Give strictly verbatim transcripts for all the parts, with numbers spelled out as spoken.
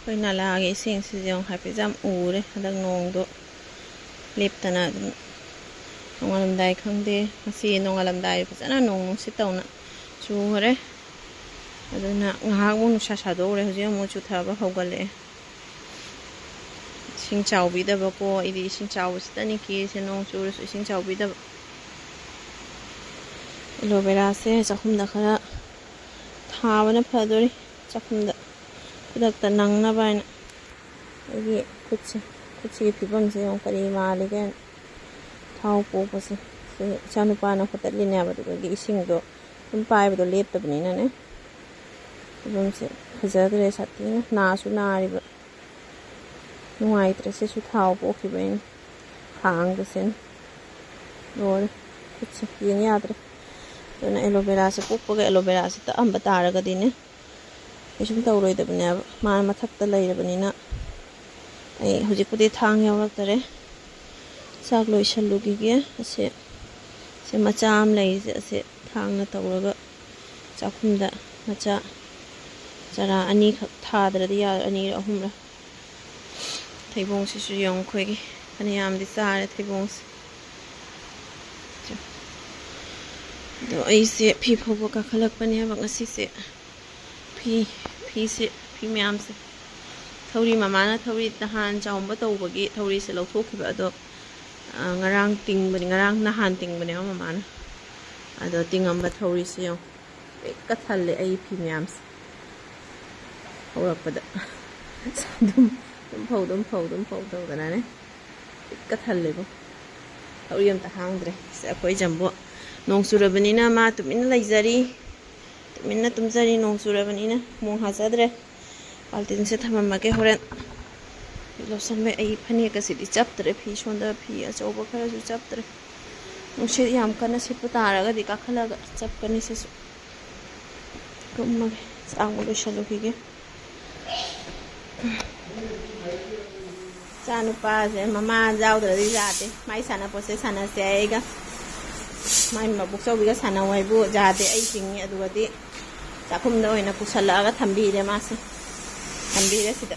ꯑꯩꯈꯣꯏ ꯅꯂꯥꯒꯤ ꯏꯁꯤꯡꯁꯤꯁꯨ ꯌꯦꯡꯉꯨ, ꯍꯥꯏꯐꯦꯠ ꯌꯥꯝ ꯎꯔꯦ ꯍꯟꯗꯛ ꯅꯣꯡꯗꯣ ꯂꯦꯞꯇꯅ ꯑꯗꯨꯝ꯫ ꯅꯣꯡꯉꯥꯜꯂꯝꯗꯥꯏ ꯈꯪꯗꯦ, ꯉꯁꯤ ꯅꯣꯡꯉꯥꯜꯂꯝꯗꯥꯏ ꯐꯖꯅ ꯅꯣꯡ ꯅꯨꯡꯁꯤꯠ ꯇꯧꯅ ꯆꯨꯈꯔꯦ꯫ ꯑꯗꯨꯅ ꯉꯥꯏꯍꯥꯛꯃꯨꯛ ꯅꯨꯡꯁꯥ ꯁꯥꯗꯣꯛꯎꯔꯦ, ꯍꯧꯖꯤꯛ ꯑꯃꯨꯛ ꯆꯨꯊꯕ ꯍꯧꯒꯠꯂꯛꯑꯦ꯫ ꯏꯁꯤꯡ ꯆꯥꯎꯕꯤꯗꯕꯀꯣ, ꯑꯩꯗꯤ ꯏꯁꯤꯡ ꯆꯥꯎꯕꯁꯤꯗꯅꯤ ꯀꯤꯔꯤꯁꯦ, ꯅꯣꯡ ꯆꯨꯔꯁꯨ ꯏꯁꯤꯡ ꯆꯥꯎꯕꯤꯗꯕ꯫ ꯑꯦꯂꯣ ꯚꯦꯔꯥꯁꯦ ꯆꯥꯛꯈꯨꯝꯗ ꯈꯔ ꯊꯥꯕꯅ ꯐꯗꯣꯔꯤ, ꯆꯥꯛꯈꯨꯝꯗ ꯈꯨꯗꯛꯇ ꯅꯪꯅꯕ ꯍꯥꯏꯅ꯫ ꯑꯩꯒꯤ ꯈꯨꯠꯁꯦ, ꯈꯨꯠꯁꯤꯒꯤ ꯐꯤꯕꯝꯁꯦ ꯌꯦꯡꯉꯨ, ꯀꯔꯤ ꯃꯥꯜꯂꯤꯒꯦ꯫ ꯊꯥꯎ ꯄꯣꯛꯄꯁꯦ, ꯁꯤ ꯏꯆꯥꯅꯨꯄꯥꯅ ꯍꯣꯇꯠꯂꯤꯅꯦꯕ, ꯑꯗꯨꯗꯒꯤ ꯏꯁꯤꯡꯗꯣ ꯑꯗꯨꯝ ꯄꯥꯏꯕꯗꯣ ꯂꯦꯞꯇꯕꯅꯤꯅꯅꯦ꯫ ꯐꯤꯕꯝꯁꯦ ꯐꯖꯗ꯭ꯔꯦ, ꯁꯥꯊꯤꯅ ꯅꯥꯁꯨ ꯅꯥꯔꯤꯕ꯫ ꯅꯨꯡꯉꯥꯏꯇ꯭ꯔꯦ, ꯁꯤꯁꯨ ꯊꯥꯎ ꯄꯣꯛꯈꯤꯕꯩꯅꯦ꯫ ꯈꯥꯡꯗꯁꯤꯅ ꯂꯣꯏꯔꯦ, ꯈꯨꯠꯁꯦ ꯌꯦꯡ ꯌꯥꯗ꯭ꯔꯦ꯫ ꯑꯗꯨꯅ ꯑꯦꯂꯣ ꯚꯦꯔꯥꯁꯦ ꯄꯣꯛꯄꯒ ꯑꯦꯂꯣ ꯚꯦꯔꯥꯁꯦ ꯇꯛꯑꯝꯕ ꯇꯥꯔꯒꯗꯤꯅꯦ, ꯀꯩꯁꯨꯝ ꯇꯧꯔꯣꯏꯗꯕꯅꯦꯕ꯫ ꯃꯥ ꯃꯊꯛꯇ ꯂꯩꯔꯕꯅꯤꯅ꯫ ꯑꯩ ꯍꯧꯖꯤꯛꯄꯨꯗꯤ ꯊꯥꯡ ꯌꯥꯎꯔꯛꯇꯔꯦ, ꯆꯥꯛ ꯂꯣꯏꯁꯜꯂꯨꯈꯤꯒꯦ꯫ ꯑꯁꯦ, ꯁꯦ ꯃꯆꯥ ꯑꯃ ꯂꯩꯔꯤꯁꯦ, ꯑꯁꯦ ꯊꯥꯡꯅ ꯇꯧꯔꯒ ꯆꯥꯛꯈꯨꯝꯗ ꯃꯆꯥ ꯆꯔꯥ ꯑꯅꯤꯈꯛ ꯊꯥꯗ꯭ꯔꯗꯤ ꯌꯥꯔꯣꯏ, ꯑꯅꯤꯔ ꯑꯍꯨꯝꯔ꯫ ꯊꯩꯕꯣꯡꯁꯤꯁꯨ ꯌꯦꯡꯉꯨ, ꯑꯩꯈꯣꯏꯒꯤ ꯐꯅꯌꯥꯝꯗꯤ ꯆꯥꯔꯦ ꯊꯩꯕꯣꯡꯁꯦ꯫ ꯑꯗꯣ ꯑꯩꯁꯦ ꯐꯤ ꯐꯧꯕ ꯀꯥꯈꯠꯂꯛꯄꯅꯦꯕ ꯉꯁꯤꯁꯦ꯫ ꯐꯤ, ꯐꯤꯁꯦ, ꯐꯤ ꯃꯌꯥꯝꯁꯦ꯫ ꯊꯧꯔꯤ, ꯃꯃꯥꯅ ꯊꯧꯔꯤ ꯅꯍꯥꯟ ꯆꯥꯎꯝꯕ ꯇꯧꯕꯒꯤ ꯊꯧꯔꯤꯁꯦ ꯂꯧꯊꯣꯛꯈꯤꯕ, ꯑꯗꯣ, ꯑ, ꯉꯔꯥꯡ ꯇꯤꯡꯕꯅꯤ, ꯉꯔꯥꯡ ꯅꯍꯥꯟ ꯇꯤꯡꯕꯅꯦꯕ ꯃꯃꯥꯅ꯫ ꯑꯗꯣ ꯇꯤꯡꯉꯝꯕ ꯊꯧꯔꯤꯁꯦ ꯌꯦꯡꯉꯨ꯫ ꯄꯤꯛꯀ ꯊꯜꯂꯦ ꯑꯩ ꯐꯤ ꯃꯌꯥꯝꯁꯦ꯫ ꯍꯧꯔꯛꯄꯗ ꯑꯗꯨꯝ, ꯑꯗꯨꯝ ꯐꯧ, ꯑꯗꯨꯝ ꯐꯧ, ꯑꯗꯨꯝ ꯐꯧ ꯇꯧꯗꯅꯅꯦ꯫ ꯄꯤꯛꯀ ꯊꯜꯂꯦꯕꯣ꯫ ꯊꯧꯔꯤ ꯑꯝꯇ ꯍꯥꯡꯗ꯭ꯔꯦ꯫ ꯁꯦ ꯑꯩꯈꯣꯏ ꯖꯝꯕꯣ ꯅꯣꯡ ꯆꯨꯔꯕꯅꯤꯅ ꯃꯥ ꯇꯨꯃꯤꯟꯅ ꯂꯩꯖꯔꯤ꯫ ꯇꯨꯃꯤꯟꯅ ꯇꯨꯝꯖꯔꯤ ꯅꯣꯡ ꯆꯨꯔꯕꯅꯤꯅ꯫ ꯃꯣꯡ ꯍꯥꯖꯗ꯭ꯔꯦ꯫ ꯕꯥꯜꯇꯤꯟꯁꯦ ꯊꯝꯃꯝꯃꯒꯦ ꯍꯣꯔꯦꯟ꯫ ꯂꯧꯁꯟꯕꯩ ꯑꯩ ꯐꯅꯦꯛꯀꯁꯤꯗꯤ ꯆꯞꯇ꯭ꯔꯦ꯫ ꯐꯤ ꯁꯣꯟꯗ ꯐꯤ ꯑꯆꯧꯕ ꯈꯔꯁꯨ ꯆꯞꯇ꯭ꯔꯦ꯫ ꯅꯨꯡꯁꯤꯠ ꯌꯥꯝ ꯀꯟꯅ ꯁꯤꯠꯄ ꯇꯥꯔꯒꯗꯤ ꯀꯥꯈꯠꯂꯒ ꯆꯞꯀꯅꯤ ꯁꯤꯁꯨ꯫ ꯀꯨꯝꯃꯒꯦ꯫ ꯆꯥꯛ ꯑꯃꯨꯛ ꯂꯣꯏꯁꯜꯂꯨꯈꯤꯒꯦ꯫ ꯏꯆꯥ ꯅꯨꯄꯥꯁꯦ ꯃꯃꯥ ꯌꯥꯎꯗ꯭ꯔꯗꯤ ꯌꯥꯗꯦ꯫ ꯃꯥꯏ ꯁꯥꯟꯅꯄꯣꯠꯁꯦ ꯁꯥꯟꯅꯁꯦ ꯑꯩꯒ꯫ ꯃꯥꯏ ꯃꯕꯨꯛꯆꯧꯕꯤꯒ ꯁꯥꯟꯅꯧ ꯍꯥꯏꯕꯨ ꯌꯥꯗꯦ꯫ ꯑꯩ ꯆꯤꯡꯉꯤ꯫ ꯑꯗꯨꯒꯗꯤ ꯆꯥꯛꯈꯨꯝꯗ ꯑꯣꯏꯅ ꯄꯨꯁꯜꯂꯛꯑꯒ ꯊꯝꯕꯤꯔꯦ ꯃꯥꯁꯦ꯫ ꯊꯝꯕꯤꯔꯦ ꯁꯤꯗ꯫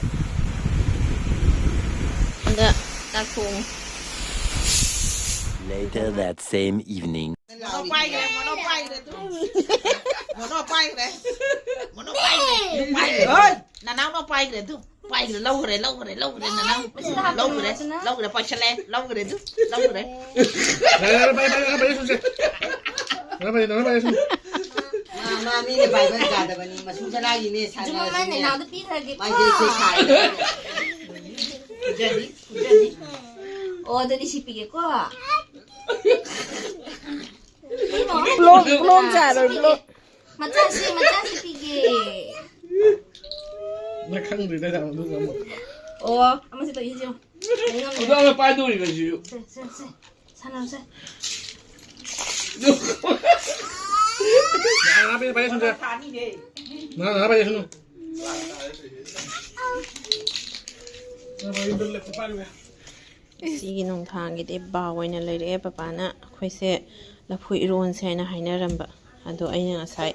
ꯑꯗ ꯆꯥꯛ ꯊꯣꯡꯉꯨ꯫ Later that same evening. Mono ꯄꯥꯏꯈ꯭ꯔꯦ, mono ꯄꯥꯏꯈ꯭ꯔꯦ ꯑꯗꯨ꯫ ꯃꯣꯅꯣ ꯄꯥꯏꯈ꯭ꯔꯦ꯫ ꯃꯣꯅꯣ ꯄꯥꯏꯈ꯭ꯔꯦ꯫ ꯄꯥꯏꯈ꯭ꯔꯦ꯫ ꯍꯣꯏ꯫ ꯅꯅꯥꯎꯅ ꯄꯥꯏꯈ꯭ꯔꯦ ꯑꯗꯨ꯫ ꯄꯥꯏꯈ꯭ꯔꯦ, ꯂꯧꯈ꯭ꯔꯦ, ꯂꯧꯈ꯭ꯔꯦ, ꯂꯧꯈ꯭ꯔꯦ, ꯅꯅꯥꯎ꯫ ꯂꯧꯈ꯭ꯔꯦ, ꯂꯧꯈ꯭ꯔꯦ, ꯄꯥꯏꯁꯜꯂꯦ, ꯂꯧꯈ꯭ꯔꯦ ꯑꯗꯨ, ꯂꯧꯈ꯭ꯔꯦ꯫ ꯌꯥꯔꯦ, ꯌꯥꯔꯦ, ꯄꯥꯏ, ꯄꯥꯏ, ꯄꯥꯏ, ꯄꯥꯏ, ꯁꯨꯝꯁꯦ꯫ ꯌꯥꯔꯦ, ꯄꯥꯏ, ꯌꯥꯔꯦ, ꯄꯥꯏ, ꯁꯨꯝ꯫ ꯃꯥ, ꯃꯥ, ꯃꯤꯅ ꯄꯥꯏꯕ ꯌꯥꯗꯕꯅꯤ, ꯃꯁꯨꯡ ꯁꯅꯥꯒꯤꯅꯦ ꯁꯥꯟꯅꯔꯁꯤꯅꯦ꯫ ꯖꯨꯃꯥ ꯃꯥꯅ ꯅꯥꯎꯗ ꯄꯤꯈ꯭ꯔꯒꯦꯀꯣ꯫ ꯃꯥꯏꯁꯦ ꯁꯤ ꯁꯥꯏ꯫ ꯐꯨꯖꯅꯤ, ꯐꯨꯖꯅꯤ꯫ ꯑꯣ, ꯑꯗꯨꯗꯤ ꯁꯤ ꯄꯤꯒꯦꯀꯣ꯫ ꯀ꯭ꯂꯣꯝ, ꯀ꯭ꯂꯣꯝ ꯆꯥꯔꯣꯏ, ꯀ꯭ꯂꯣꯝ꯫ ꯃꯆꯥꯁꯤ, ꯃꯆꯥꯁꯤ ꯄꯤꯒꯦ꯫ ꯅꯪ ꯈꯪꯗ꯭ꯔꯤꯗ, ꯑꯗꯨꯒ ꯑꯃꯨꯛ꯫ ꯑꯣ, ꯑꯃꯁꯤ ꯇꯧ, ꯌꯦꯡꯁꯤ ꯌꯦꯡꯉꯨ꯫ ꯑꯗꯣ ꯑꯃ ꯄꯥꯏꯗꯧꯔꯤꯕ ꯁꯤꯁꯨ꯫ ꯁꯦ, ꯁꯦ, ꯁꯦ꯫ ꯁꯥꯟꯅꯔꯁꯦ꯫ ꯉꯥꯏꯍꯥꯛ ꯉꯥꯏꯍꯥꯛ ꯄꯥꯏꯁꯅꯨ, ꯁꯦ꯫ ꯉꯥꯏꯍꯥꯛ ꯉꯥꯏꯍꯥꯛ ꯄꯥꯏꯁꯅꯨ꯫ ꯁꯤꯒꯤ ꯅꯨꯡꯊꯥꯡꯒꯤꯗꯤ ꯕꯥꯎ ꯑꯣꯏꯅ ꯂꯩꯔꯛꯑꯦ꯫ ꯄꯄꯥꯅ ꯑꯩꯈꯣꯏꯁꯦ ꯂꯐꯨ ꯏꯔꯣꯟꯁꯦ ꯍꯥꯏꯅ ꯍꯥꯏꯅꯔꯝꯕ꯫ ꯑꯗꯣ ꯑꯩꯅ ꯉꯁꯥꯏ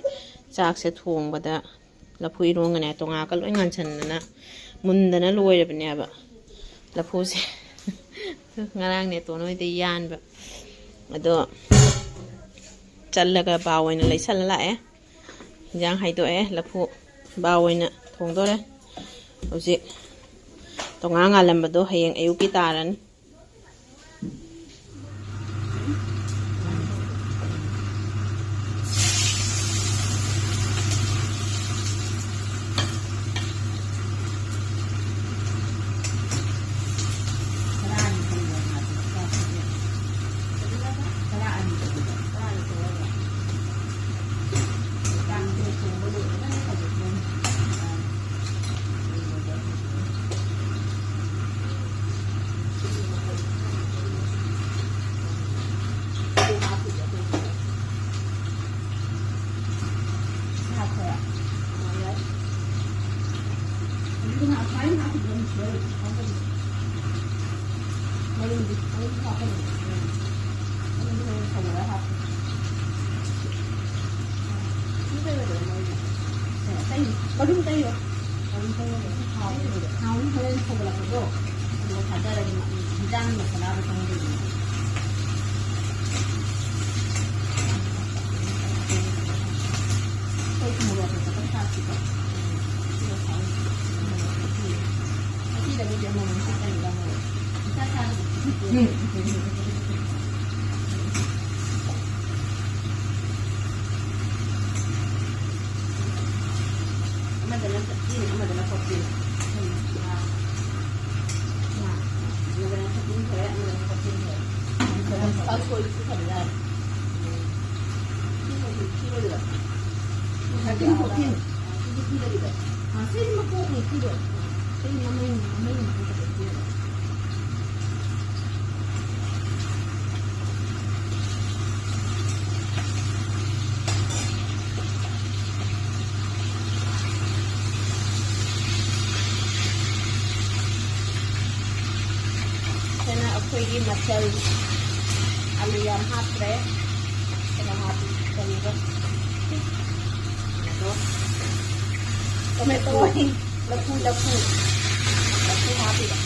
ꯆꯥꯛꯁꯦ ꯊꯣꯡꯕꯗ ꯂꯐꯨ ꯏꯔꯣꯟꯒꯅꯦ, ꯇꯣꯉꯥꯟꯀ ꯂꯣꯏ ꯉꯥꯟꯁꯟꯗꯅ ꯃꯨꯟꯗꯅ ꯂꯣꯏꯔꯕꯅꯦꯕ ꯂꯐꯨꯁꯦ꯫ ꯉꯔꯥꯡ ꯅꯦꯇꯣꯟ ꯍꯣꯏꯗ ꯌꯥꯟꯕ꯫ ꯑꯗꯣ ꯆꯠꯂꯒ ꯕꯥꯎ ꯑꯣꯏꯅ ꯂꯩꯁꯜꯂ ꯂꯥꯛꯑꯦ꯫ ꯏꯟꯖꯥꯡ ꯍꯥꯏꯗꯣꯛꯑꯦ, ꯂꯐꯨ ꯕꯥꯎ ꯑꯣꯏꯅ ꯊꯣꯡꯗꯣꯔꯦ꯫ ꯍꯧꯖꯤꯛ ꯇꯣꯉꯥꯟ ꯉꯥꯜꯂꯝꯕꯗꯣ ꯍꯌꯦꯡ ꯑꯌꯨꯛꯀꯤ ꯇꯥꯔꯅꯤ꯫ ꯃꯔꯨꯝ ꯇꯩꯌꯣ꯫ ꯊꯥꯎ ꯍꯣꯔꯦꯟ ꯁꯧꯒꯠꯂꯛꯄꯗꯣ ꯑꯗꯨꯒ ꯊꯥꯗꯔꯒ ꯍꯤꯟꯖꯥꯡ ꯃꯁꯥꯂꯥꯗꯣ ꯆꯪꯗꯣꯏꯅꯦ꯫ ꯑꯩꯈꯣꯏ ꯃꯣꯔꯣꯛ ꯑꯇꯦꯛꯄꯒ ꯊꯥꯛꯁꯤꯀꯣ꯫ ꯑꯁꯤꯗꯕꯨꯗꯤ ꯑꯃꯃꯝ ꯈꯛꯇꯅꯤꯗ ꯃꯣꯔꯣꯛ꯫ ꯏꯁꯥ ꯏꯁꯥꯅ ꯑꯃꯗꯅ ꯊꯛꯆꯤꯟ, ꯑꯃꯗꯅ ꯈꯣꯠꯆꯤꯟ꯫ ꯑꯃꯗꯅ ꯊꯛꯆꯤꯟ ꯈꯔꯦ, ꯑꯃꯗꯅ ꯈꯣꯠꯆꯤꯟ ꯈꯔꯦ꯫ ꯈꯔ ꯁꯣꯏꯕꯁꯨ ꯐꯕ ꯌꯥꯔꯦ꯫ ꯁꯤ ꯃꯣꯏꯁꯨ ꯊꯤꯔꯣꯏꯗ꯭ꯔꯥ? ꯊꯛꯆꯤꯟ ꯈꯣꯠꯆꯤꯟ꯫ ꯑ, ꯁꯤꯗꯤ ꯊꯤꯗꯕꯤꯗ꯫ ꯑ, ꯁꯤ ꯃꯀꯣꯛꯅꯤ ꯊꯤꯔꯣꯏ꯫ ꯁꯤ ꯃꯃꯩꯅꯤ, ꯃꯃꯩꯅꯤ ꯃꯀꯣꯛ ꯈꯛꯇ ꯊꯤꯔꯣꯏ꯫ ꯁꯤꯅ ꯑꯩꯈꯣꯏꯒꯤ ꯃꯆꯜ꯫ ꯑꯂꯨ ꯌꯥꯝ ꯍꯥꯞꯇ꯭ꯔꯦ꯫ ꯀꯩꯅꯣ ꯍꯥꯞꯄꯤ, ꯀꯔꯤꯕ? ꯇꯣꯃꯦꯇꯣ꯫ ꯇꯣꯃꯦꯇꯣ꯫ ꯂꯐꯨ, ꯂꯐꯨ꯫ ꯂꯐꯨ ꯍꯥꯞꯄꯤꯕ꯫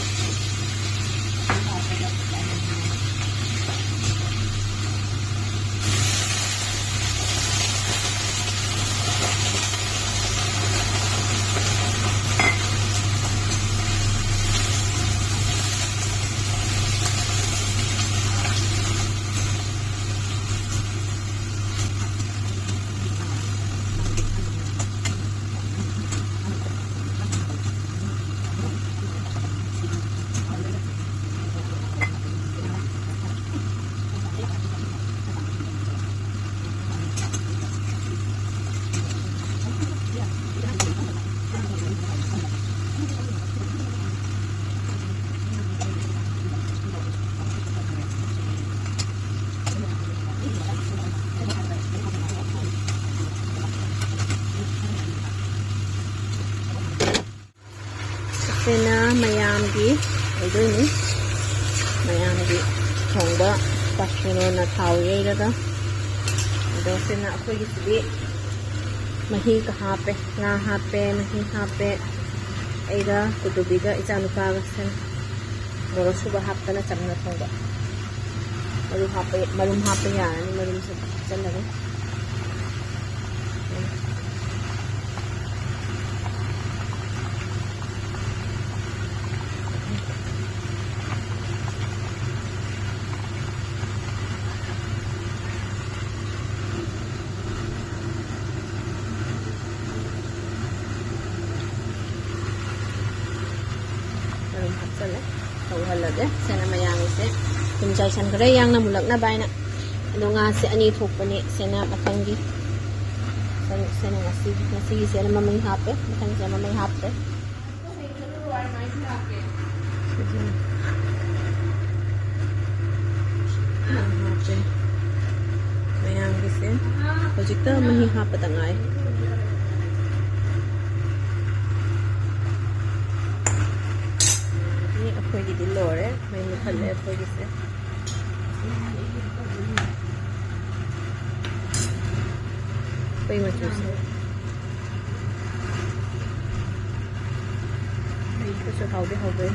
ꯑꯁꯤꯅ ꯃꯌꯥꯝꯒꯤ ꯑꯣꯏꯗꯣꯏꯅꯤ꯫ ꯃꯌꯥꯝꯒꯤ ꯊꯣꯡꯕ ꯄꯥꯁꯨꯅꯣꯅ ꯊꯥꯎ ꯌꯩꯔꯒ꯫ ꯑꯗꯣ ꯁꯤꯅ ꯑꯩꯈꯣꯏꯒꯤꯁꯤꯗꯤ ꯃꯍꯤꯒ ꯍꯥꯞꯄꯦ, ꯉꯥ ꯍꯥꯞꯄꯦ, ꯃꯍꯤ ꯍꯥꯞꯄꯦ꯫ ꯑꯩꯒ ꯀꯨꯇꯨꯕꯤꯒ ꯏꯆꯥꯅꯨꯄꯥꯒ ꯁꯦꯝ꯫ ꯃꯣꯔꯣꯛ ꯁꯨꯕ ꯍꯥꯞꯇꯅ ꯆꯝꯅ ꯊꯣꯡꯕ꯫ ꯃꯔꯨ ꯍꯥꯞꯄ, ꯃꯔꯨꯝ ꯍꯥꯞꯄ ꯌꯥꯔꯅꯤ, ꯃꯔꯨꯝꯁꯦ ꯍꯥꯞꯆꯜꯂꯒꯦ꯫ ꯑꯗꯨꯝ ꯍꯥꯞꯆꯜꯂꯦ꯫ ꯁꯧꯍꯜꯂꯒꯦ꯫ ꯁꯦꯅ ꯃꯌꯥꯝꯒꯤꯁꯦ ꯑꯗꯨꯝ ꯆꯥꯏꯁꯟꯈ꯭ꯔꯦ, ꯌꯥꯡꯅ ꯃꯨꯜꯂꯛꯅꯕ ꯍꯥꯏꯅ꯫ ꯑꯗꯣ ꯉꯥꯁꯦ ꯑꯅꯤ ꯊꯣꯛꯄꯅꯦ꯫ ꯁꯦꯅ ꯃꯊꯪꯒꯤ, ꯁꯦꯅ ꯉꯁꯤꯒꯤ, ꯉꯁꯤꯒꯤꯁꯦꯅ ꯃꯃꯩ ꯍꯥꯞꯄꯦ, ꯃꯊꯪꯁꯦ ꯃꯃꯩ ꯍꯥꯞꯇ꯭ꯔꯦ꯫ ꯃꯌꯥꯝꯒꯤꯁꯦ ꯍꯧꯖꯤꯛꯇ ꯃꯍꯤ ꯍꯥꯞꯄꯗ ꯉꯥꯏ꯫ ꯃꯤ ꯑꯩꯈꯣꯏꯒꯤꯗꯤ ꯂꯣꯏꯔꯦ, ꯃꯩ ꯃꯨꯠꯊꯠꯂꯦ ꯑꯩꯈꯣꯏꯒꯤꯁꯦ꯫ ꯑꯩꯈꯣꯏ ꯃꯆꯨꯁꯦ꯫ ꯃꯩꯁꯨ ꯍꯥꯎꯗꯤ ꯍꯥꯎꯗꯣꯏ꯫